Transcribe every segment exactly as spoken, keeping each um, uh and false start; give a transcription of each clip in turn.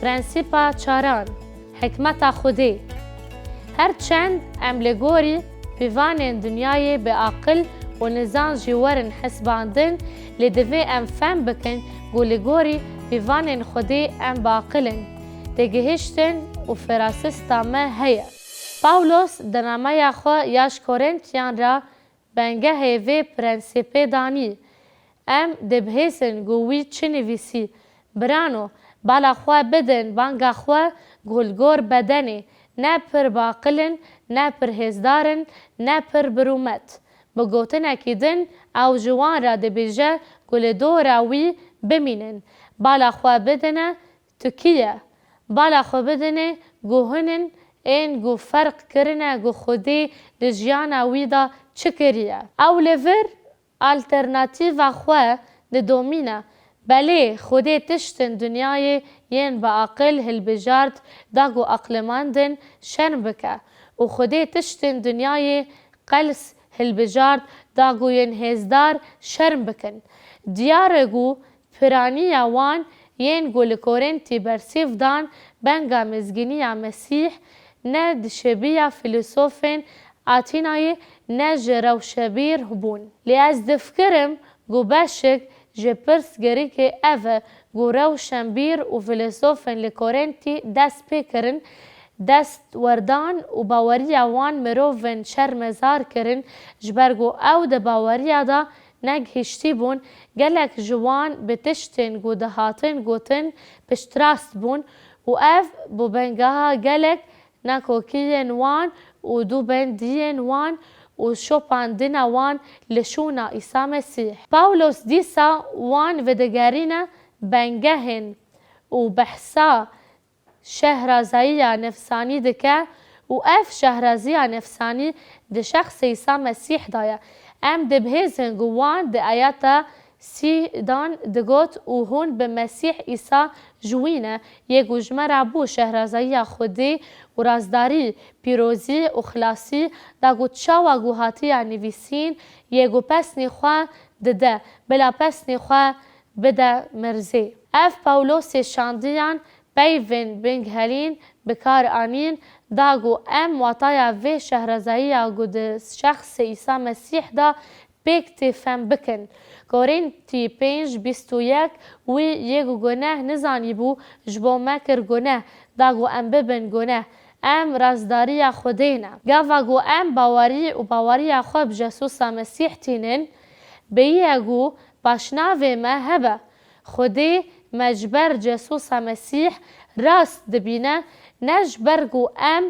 Prensîpa çaran, hikmeta Xwedê. Her çend em li gorî pîvanên dinyayê bi aqil û nizan jî werin hesibandin, lê divê em fehm bikin ku li gorî pîvanên Xwedê em bi aqil in, têgihiştin û firasista me heye. Pawlos di nameya xwe ya ji Korîntiyan re bengehê vê prensîpê danî. Em dibihîzin ku wî çi nivîsî: Birano, bala xwe bidin banga xwe ku li gor bedenê ne pir baqil in, ne pir hêzdar in, ne pir birûmet. Bi gotinekî din, ew ji wan re dibêje ku li dora wî bimînin. Bala xwe bidine, tu kî ye? Bala xwe bidinê ku hûn in ên ku ferq kirine ku Xwedê di jiyana wî de çi kiriye. Ew li vir alternatîfa xwe didomîne. Belê, Xwedê tiştên dinyayê yên bi aqil hilbijart da ku aqilmendin şerm bike û Xwedê tiştên dinyayê qels hilbijart da ku yên hêzdar şerm bikin. Diyar e ku piraniya wan yên ku li Korîntî bersiv dan benga mizgîniya Mesîh ne dişebiya filosofên Atînayê ne ji rewşebîr bûn. Lê ez difikirim ku beşek ji pirsgirêkê ev e ku rewşenbîr û filosofên li Korîntî dest pê kirin, dest werdan û baweriya wan mirovên şermezar kirin, ji ber ku ew di baweriya de negihiştî bûn, gelek ji wan bi tiştên ku dihatin gotin piştrast bûn û ev bû bengeha gelek nakokiyên wan û dûbendiyên wan û şopandina wan li şûna Îsa Mesîh. Pawlos dîsa wan vedigerîne bengehên û behsa şehrazayiya nefsanî dike û ev şehraziya nefsanî di şexsê Îsa Mesîh de ye. Em dibihêzin ku wan di ayeta sî dan digot, û hûn bi Mesîh Îsa ji wî ne, yê ku ji me re bû şehrazayiya Xwedê û rastdarî, pîrozî û xilasî, da ku çawa ku hatiye nivîsîn, yê ku pesnî xwe dide, bila pesnî xwe bide mirzê. Ev Pawlosê şandiyan peyvên binghelîn bi kar anîn, da ku em wataya vê şehrazayiya ku di şexsê Îsa Mesîh de pêk tê fem bikin. Korîntî pênc bîst û yek, wî yê ku guneh nizanîbû, ji bo me kir guneh, da ku em bibin guneh. Em rastdariya Xwedê ne. Gava ku em bawerî û baweriya xwe bi Jesûsa Mesîh tînin, bêyî ye ku paşnavê me hebe. Xwedê me ji ber Jesûsa Mesîh rast dibîne, ne ji ber ku em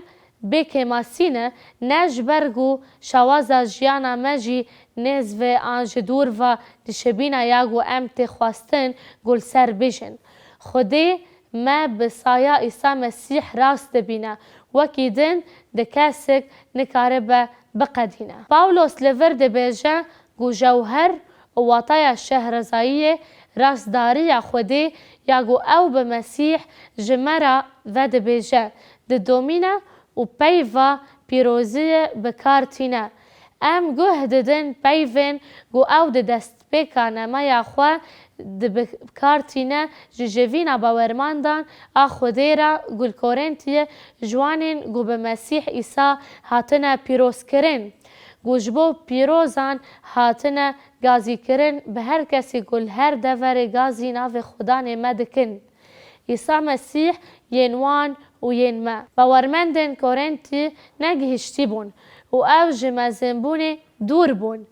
bê kêmasî ne, ne ji ber ku şawaza jiyana me jî nêz ve an ji dûr ve dişibîne ya ku em tê xwestin ku li ser bijin. Xwedê me bi saya Îsa Mesîh rast dibîne, wekî din di kesik nikaribe biqedîne. Pawlos li vir dibêje ku jewher û wataya şehrezayiyê rastdariya Xwedê ya ku ew bi Mesîh ji me re vedibêje, didomîne û peyva pîroziyê bi kar tîne. Em guh didin peyvên ku ew di destpêka nameya xwe di bi kar tîne, ji civîna bawermandan a Xwedê re ku li Korîntiyê ji wanên ku bi Mesîh Îsa hatine pîrozkirin, ku ji bo pîrozan hatine gazîkirin, bi her kesî ku li her deverê gazî navê Xudanê me dikin. Îsa Mesîh yên wan û yên me. Bawermendên Korîntî negihiştî bûn û ew ji mezinbûnê dûr bûn.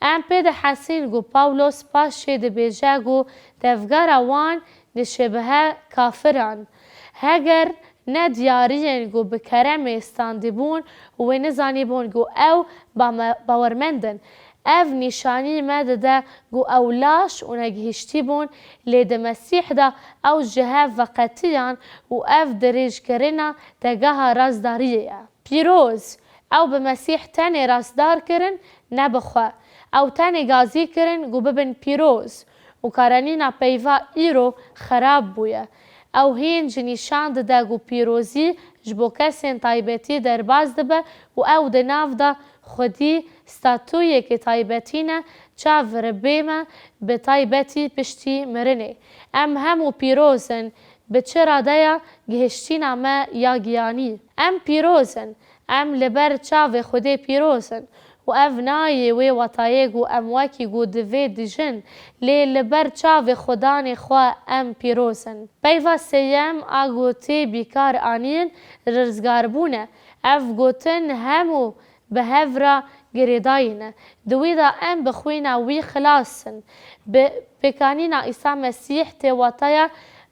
Em pê dihesîn ku Pawlos paşê dibêje ku tevgera wan dişebihe kafiran. Heger ne diyariyên ku bi keremê standîbûn û wê nizanîbûn ku ew bame-, bawermend in. Ev nîşanî me dide ku ew laş û negihiştî bûn, lê di Mesîh de ew ji hev veqetiyan û ev dirêjkirina têgeha rastdariyê ye. Pîroz, ew bi Mesîh tenê rastdar kirin, ne bi xwe. Ew tenê gazî kirin ku bibin pîroz û karanîna peyva îro xerab bûye. Ew hîn jî nîşan dide ku pîrozî ji bo kesên taybetî derbas dibe û ew di nav de xwedî statuyekî taybetî ne, çav ribê me, bi taybetî piştî mirinê. Em hemû pîroz in, Bi çi radeya gihiştîna me ya giyanî? Em pîroz in. Em li ber çavê Xwedê pîroz in. Û ev nayê wê wetayê ku em wekî ku divê dijin, lê li ber çavê Xudanê xwe em pîroz in. Peyva sêyem a ku tê bîkar anîn, rizgarbûn e. Ev gotin hemû bi hev re girêdayî ne. Di wî de em bi xwîna wî xilas in. Bi pêkanîna Îsa Mesîh tê wataya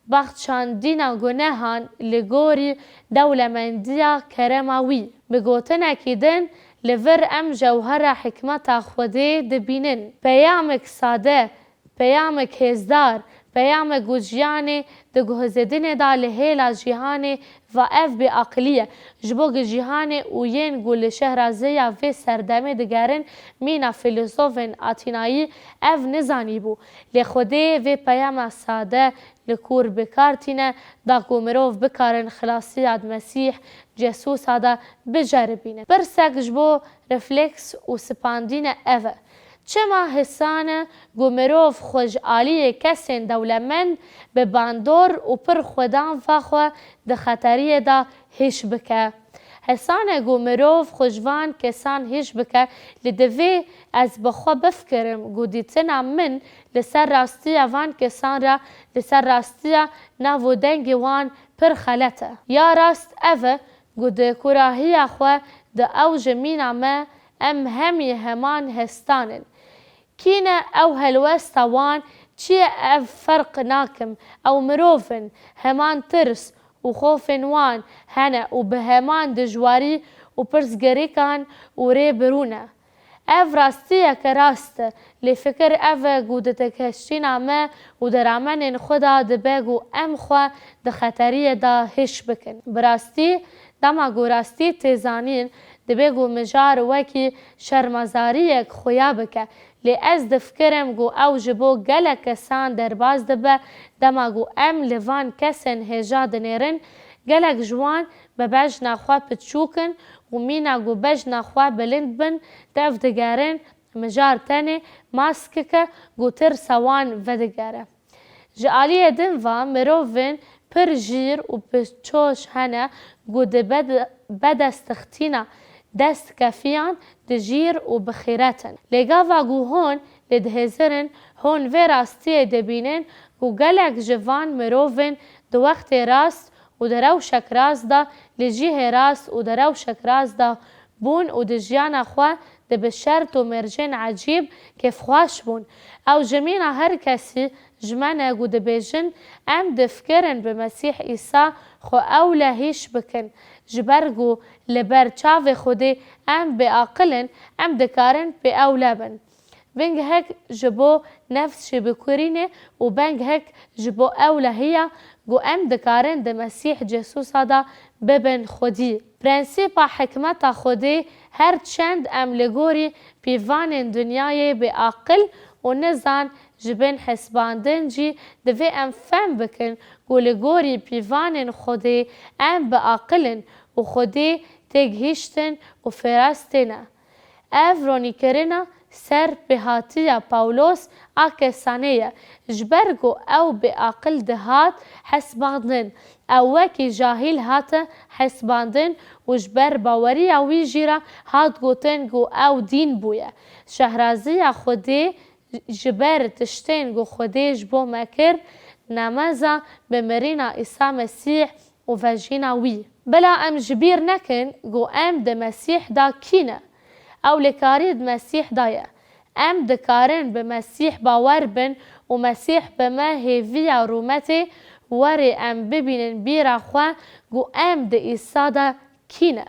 baxçandîna gunehan li gorî dewlemendiya kerema wî. Bi gotinekî din, li vir em jewhera hikmeta Xwedê dibînin. Peyamek sade, peyamek hêzdar, peyamek ku jiyanê di guhzêdinê de li hêla cîhanê va ev bêaqilî ye. Ji bo ku cîhanê û yên ku li şehrazêya vê serdemê digerin mîna fîlozofên Atînayî ev nizanîbû. Lê Xwedê vê peyama sade li kûr bi kar tîne, da ku mirov bikarin xilasiya di Mesîh Cesûsa de biceribînin. Pirsek ji bo refleks û spandîne ev e. Çima hêsan e ku mirov xwe ji aliyê kesên dewlemend bi bandor û pir xwedan va xwe di xeteriyê de hêş bike? Hêsan e ku mirov xwe ji van kesan hêş bike, lê divê ez bi xwe bifikirim ku dîtina min li ser rastiya van kesan re, li ser rastiya nav û dengê wan pir xelet e. Ya rast ev e ku di kurahiya xwe de ew ji mîna me, em hemî heman hêsan in. Kî ne ew helwesta wan çi ye, ev ferq nakim, ew mirov in, heman tirs û xofên wan hene û bi heman dijwarî û pirsgirêkan û rêbirû ne. Ev rastiyeke rast e, lê fikir ev e ku di têkişîna me û di ramenên xwe de dibe ku em xwe di xeteriyê de hêş bikin. Bi rastî, dema ku rastî tê zanîn, dibe ku mijar wekî şermezariyek xuya bike. Lê ez difikirim ku ew ji bo gelek kesan derbas dibe, dema ku em li van kesên hêja dinêrin, gelek ji wan bi bejna xwe piçûk in û mîna ku bejna xwe bilind bin, tev digerin, mijar tenê maskeke ku tirsa wan vedigere. Ji aliyê din ve mirovên pir jîr û piçoş hene ku di bed-, bedestixtîna destkefiyan dijîr û bi xîret in. Lê gava ku hûn lê dihêzirin, hûn vê rastiyê dibînin ku gelek ji van mirovên di wextê rast û di rewşek rast de, li cihê rast û di rewşek rast de bûn û di jiyana xwe de bi şert û mercên ecîb kêfxweş bûn. Ew ji mîna her kesî ji me ne ku dibêjin, em difikirin bi Mesîh Îsa xwe ewle hîş bikin. Ji ber ku li ber çavê Xwedê em bêaqil in, em dikarin bêewle bin. Bingehek ji bo nefs jî bikurîne û bingehek ji bo ewlehiya ku em dikarin di Mesîh Cesûsa de bibin xwedî. Prensîpa hikmeta Xwedê, her çend em li gorî pîvanên dinyayê bêaqil û nizan ji bin hesibandin jî, divê em fehm bikin ku li gorî pîvanên Xwedê em biaqil in û Xwedê têgihîştin û firastê ne. Ev ronîkirina ser pêhatiya Pawlos a kesanê ye, ji ber ku ew bêaqil dihat hesibandin, ew wekî cahîl hate hesibandin û ji ber baweriya wî jî re hat gotin ku ew dîn bûye. Şehraziya Xwedê ji ber tiştên ku Xwedê ji bo me kir, nemeza bi mirina Îsa Mesîh û vejîna wî. Bila em ji bîr nekin ku em di Mesîh de kî ne. Ew li karî di Mesîh de ye. Em dikarin bi Mesîh bawer bin û Mesîh bi me hêviya rûmetê, werê em bibînin bîra xwe ku em di Îsa de kî ne.